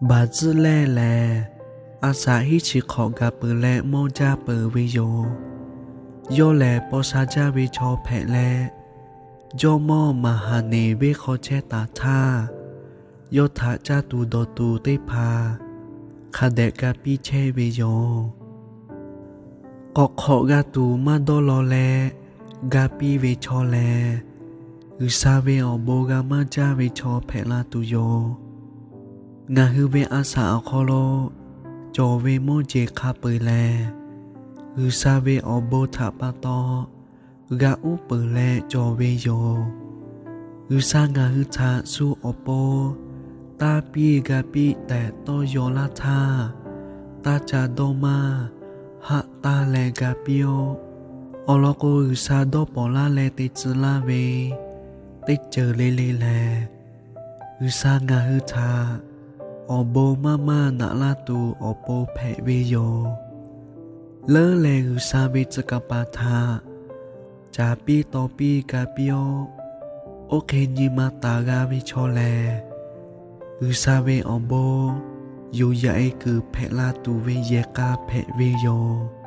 Baˍtcuhˇlehˇ lehˬ, a shaꞈ hiˉ chi hk'awꞈ gaˬ peuˬ leh mawˇ jaˇ peuˬ ve yoˬ. Yawˇ lehˬ, paw sha jaˇ ve chaw hpehꞈ leh, jawˇmawˇ Maˍhaˍneˍ venˇ hk'aw chehˇ taˍ htaˇ, yawˇ htaꞈ caˇ tuˬ dawˬ tuˬ teˇ hpaˍ hk'a dehꞈ ga piˇ chehˇ ve yoˬ. K'awꞈ hk'awꞈ g'a tuˬ maˇ dawˇ law leh ga piˇ ve chaw lehˬ, G'uiˬsha ve awˬ bon g'a maˇ jaˇ ve chaw hpehꞈ la tuˬ yoˬ. Ngaˬ hui ve a shaꞈ awˬ hk'aw lo cawˬ ve mawˇ jeˬ hk'a peu-eˬ lehˬ, G'uiˬsha ve awˬ bon htaꞈ pa taw g'a uˉ peunˍ leh cawˬ ve yoˬ. G'uiˬsha ngaˬ hui htaꞈ shu awˬ pon taˇ piˇ ga piˇ tehꞈ tawˇ yaw laˇ htaˇ, taˇ ca dawˇ maˇ haˆ taˇ leh ga piˇ-oˆ. Awˬ lawn k'o, G'uiˬsha dawˇ pawnˍ laˇ leh te tcuh laˇ ve teˇ ceuˬ le le lehˬ, G'uiˬsha ngaˬ hui htaꞈ awˬ bon maˇ maˇ naꞈ laˇ tuˬ awˬ pon hpehꞈ ve yoˬ. Leuˉ leh G'uiˬsha ve tcuh kaˍ paˍ htaꞈ caˍ piˇ taw piˇ ga piˇ-oˆ. Oˇ hk'e nyi ma taˍ g'a ve chaw lehˬ, G'uiˬsha ve awˬ bon yuˬ yaꞈ e kuiˬ hpehꞈ la tuˬ ve yehˬ k'a hpehꞈ ve yoˬ.